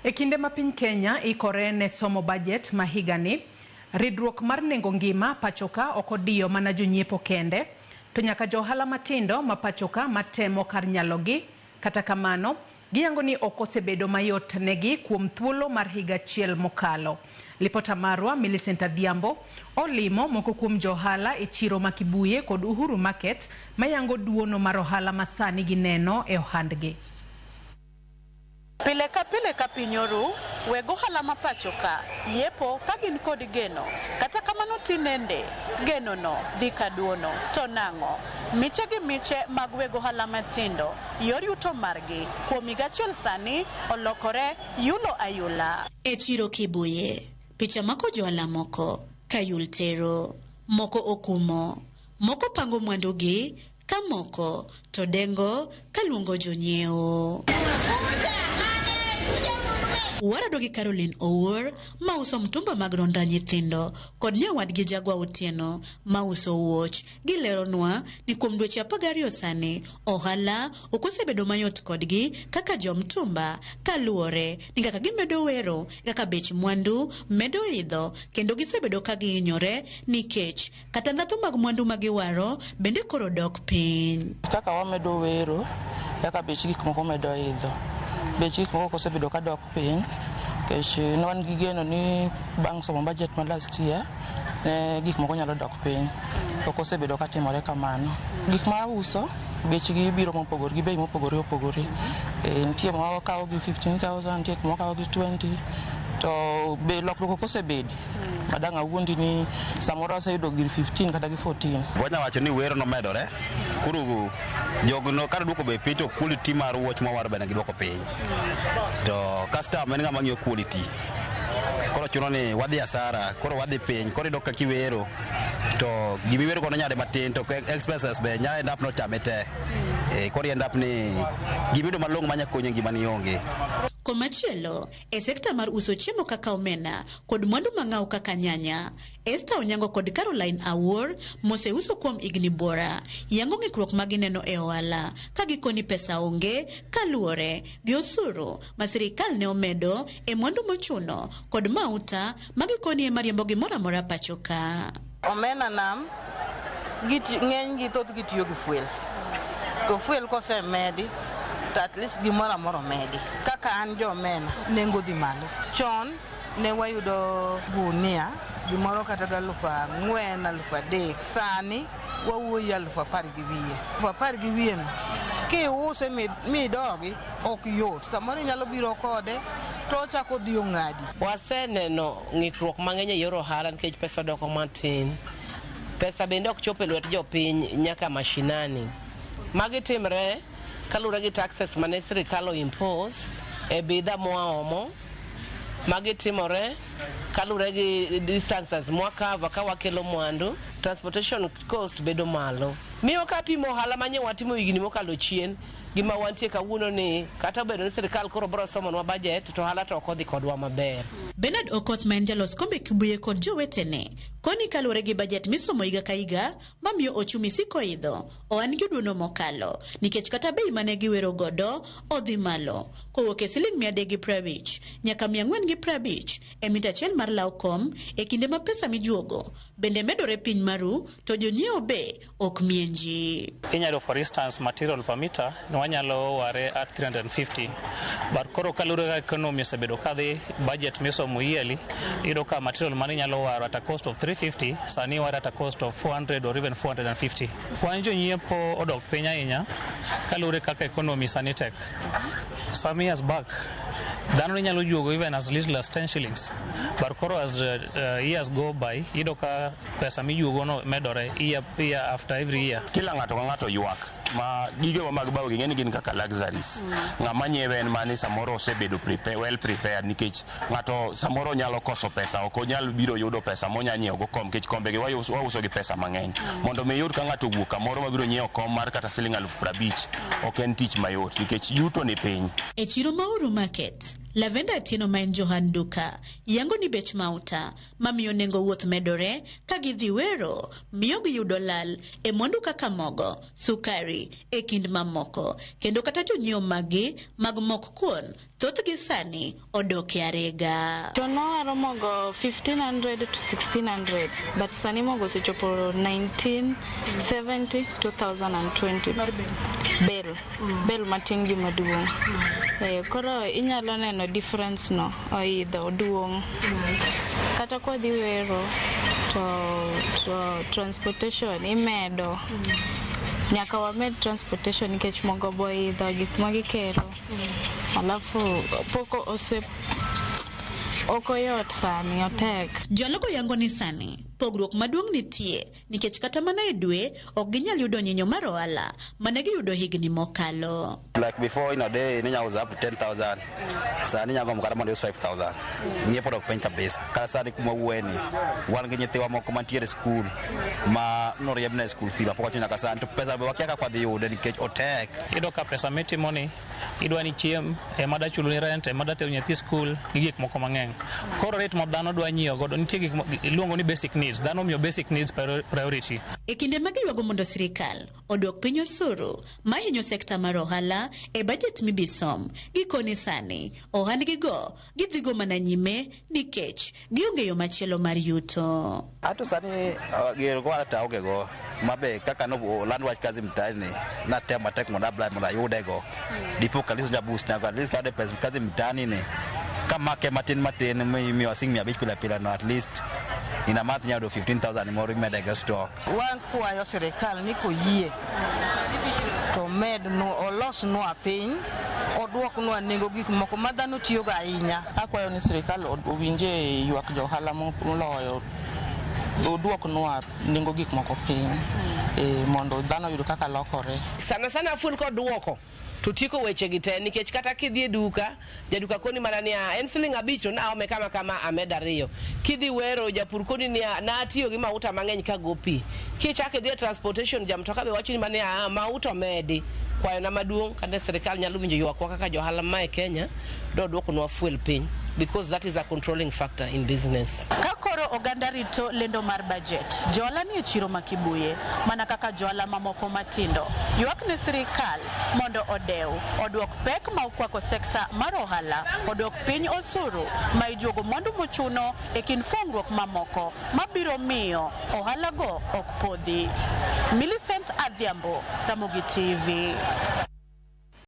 E kinde ma piny Kenya ikore ne somo bajet ma higani, ridruok mar nengo ngima pachoka ok odiyo mana jonyiepo kende, to nyaka jo ohala matindo ma pachoka matemo kar nyalogi. Kata kamano, giyango ni ok osebedo mayot negi kuom thuolo mar higa achiel mokalo. Lipota marwa Millicent Adhiambo olimo moko kuom jo ohala e chiro ma Kibuye kod Uhuru Market mayango duono mar ohala ma sani gineno e ohandgi. Pile ka pile ka piny oru, weg ohala ma pacho ka yepo ka gin kod geno. Kata kamano tinende, geno no dhi ka duono. To nang'o? Miche gi miche mag weg ohala matindo, yor yuto margi kuom higa achiel sani olokore yulo ayula. E chiro Kibuye, picha mako johala moko ka yul tero, moko okumo, moko pango mwandugi ka moko to dengo ka luongo jonyiewo. Warado gi Caroline Owuor mauso mtumba mag ronda nyithindo kod nyawadgi Jagwa Otieno mauso wuoch. Gileronwa ni kuom dweche 12 sani ohala ok osebedo mayot kodgi kaka jomtumba kaluwore ni kaka gimedo wero kaka bech mwandu medo idho kendo gisebedo ka gihinyore nikech kata ndhadhu mag mwandu ma giwaro bende koro dok piny. Kaka wamedo wero, kaka bech gik moko medo idho. Bech gik moko ok osebedo ka dok piny, nikech ne wan gi geno ni bang' somo budget ma last year, ne gik moko nyalo dok piny. Ok osebedo ka timore kamano. Gik ma auso, bechgi biro mopogore, gi bei mopogore opogore. Nitie ma wakawo gi 15,000, nitie ma wakawo gi 20, to be lokruok ok osebede. Madang' awuondi ni samoro aseyudo gir 15 kata gi 14. Wanya wacho ni wero nomedore, koro jogo no kata duoko bei piny to quality mar wuoch mwawaro bende giduoko piny. To customer en ng'ama ng'iyo quality. Koro chuno ni wadhi asara, koro wadhi piny, koro iyudo ka kiwero to gimiwero godo nyade matin to expenses be nya end up nochame te. Koro end up ni gimiyudo malong'o manya konyi e ngimani onge. Komachielo, e sekta mar uso chiemo kaka omena kod mwandu mang'aw kaka nyanya, Esther Onyango kod Caroline Awuor moseuso kuom higni buora yango ng'ikruok ma gineno e ohala ka gikoni pesa onge kaluwore gi osuru ma sirikal ne omedo e mwandu mochuno kod mauta ma gikoni ema riembo gimoro amora pacho ka. Omena nam ng'eny gi thoth gi tiyo gi fuel. To fuel kosemedi to at least gimoro amora omedi. Kaka an jo omena, nengo dhi malo. Chon ne wayudo gunia gimoro kata gi 4,000, 3,000. Sani wawuoyi 10,000 gi wiye. 10,000 gi wiye no, kiuse midogi ok yot. Samoro inyalo biro kode to ochako dhi ong'adi. Waseneno ng'ikruok mang'eny e yor ohala nikech pesa odoko matin. Pesa bende ok chop e lwet jopiny nyaka mashinani. Magi timre kaluwore gi taxes mane sirikal o impose e bidhaa mwaomo. Magi timore kaluwore gi distances mwa cover ka wakelo mwandu. Transportation cost bedo malo. Miyo ka pimo ohala manye watimo higni mokalo chien gi ma wantie kawuono ni kata obedo ni sirikal koro biro somonwa budget to ohala to ok odhi kodwa maber. Bernard Okoth ma en jalos kombe Kibuye kod jowetene koni kaluwore gi bajet misomo higa ka higa mamiyo ochumi siko idho ohandgi oduono mokalo nikech kata bei mane giwero godo odhi malo kowuok e siling 350 nyaka 450 e mita achiel mar law kom e kinde ma pesa mijuogo bende medore piny maru to jonyiewo be ok mienji. Inyalo, for instance, material per meter ne wanyalo ware at 350, but koro kaluwore ka economy osebedo kadhi, budget misomo yearly, iyudo ka material mane inyalo waro at a cost of 350 sani iware at a cost of 400 or even 450. Kwan jonyiepo odok piny ahinya kaluwore kaka economy sani tek. Some years back dhano ne nyalo juogo even as little as 10 shillings, but koro as years go by, iyudo ka pesa mijuogo no medore year after every year. Kila ng'ato ka ng'ato ywak ma gigewa mag bao gi ng'eni gin kaka luxuries. Ng'ama nyiewe en mani samoro osebedo well prepared, nikech ng'ato samoro nyalo koso pesa, ok onyal biro yudo pesa monya nyiewo go kom, nikech kombe gi wauso gi pesa mang'eny. Mondo mi iyud ka ng'ato owuok kamoro mabiro nyiewo kom mar kata siling 50,000 ok en tich mayot nikech yuto ni piny. E chiro ma Uhuru Market, Lavenda Atieno ma en johan duka yango ni bech mauta mamiyo nengo wuoth medore ka gidhi wero miyo giyudo lal e mwandu kaka mogo, sukari e kind mamoko, kendo kata jonyiewo maggi mag mok kuon. Thothgi sani odok e arega. Chon nawaro mogo 1500 to 1600, but sani mogo osechopo 1970, 2020. Bel, bel matin gi maduong'. Koro inyalo neno difference no, oidho oduong'. Kata kwadhi wero to transportation imedo. Nyaka wamed transportation nikech mogo boidho gik magikelo. Alafu pok ose ok oyot sani, otek. Jologo yango ni sani pogruok maduong' nitie nikech kata mana e dwe ok ginyal yudo nyinyo mar ohala mane giyudo higni mokalo. Like before, in a day ninya uza up to 10,000. Sani inyalo gombo kata mondo ius 5,000. Nyiepo dok piny kabisa. Kata sani kuma wuoye ni, wan gi nyithiwa moko mantiere e skul ma noriembne e school fee ma pok wachulo nyaka sani, to pesa be wakia kaka wadhi yude nikech otek. Iyudo ka pesa mitimo ni idwa ni chiem, ema da chuloni rent, ema da tero nyathi skul gi gik moko mang'eny. Koro rate ma dhano dwa nyiewo godo nitie gik iluongo ni basic needs. Dhano omiyo basic needs priority. E kinde ma giywago mondo sirikal odwok piny osuru mahinyo sekta mar ohala e bajet mibisom, gikoni sani ohandgigo gidhigo mana nyime nikech gionge yo machielo mar yuto. Ato sani gero go hata aonge go mabe kaka no oland wach Kazi Mtaani natemo matek mondo apply mondo ayude go. Dipo ka least boost na at least kayudo pesa Kazi Mtaani ni kamake matin matin miyo siling 500 pile pile no, at least in a month inyalo yudo 15,000 moro imede go stock. Wakwayo sirikal ni koyie to mednwa, olosnwa piny, oduoknwa nengo gik moko ma dhano tiyogo ahinya. Akwayo ni sirikal owinje ywak jo ohala moloyo oduoknwa nengo gik moko piny mondo dhano oyud kaka lokore. Sana sana fuel koduoko to tieko weche gi te, nikech kata kidhi e duka, jaduka koni mana niya en siling 5 to naome kama kama amed 2. Kidhi wero, japur koni niya natiyo gi mauta mang'eny kago pi. Kichako idhi e transportation, jamtoka be wacho ni mana niya mauta omedi. Kwayona maduong' kane sirikal nyalo winjo ywakwa kaka johala ma e Kenya, do duokonwa fuel piny, because that is a controlling factor in business. Ka koro oganda rito lendo mar bajet, johala nie chiro ma Kibuye, mana kaka johala mamoko matindo, ywak ne sirikal mondo odew, oduok pek ma okwako sekta mar ohala, oduok piny osuru ma ijuogo mwandu mochuno e kind fungruok mamoko mabiro miyo ohala go ok podhi. Millicent Adhiambo, Ramogi TV.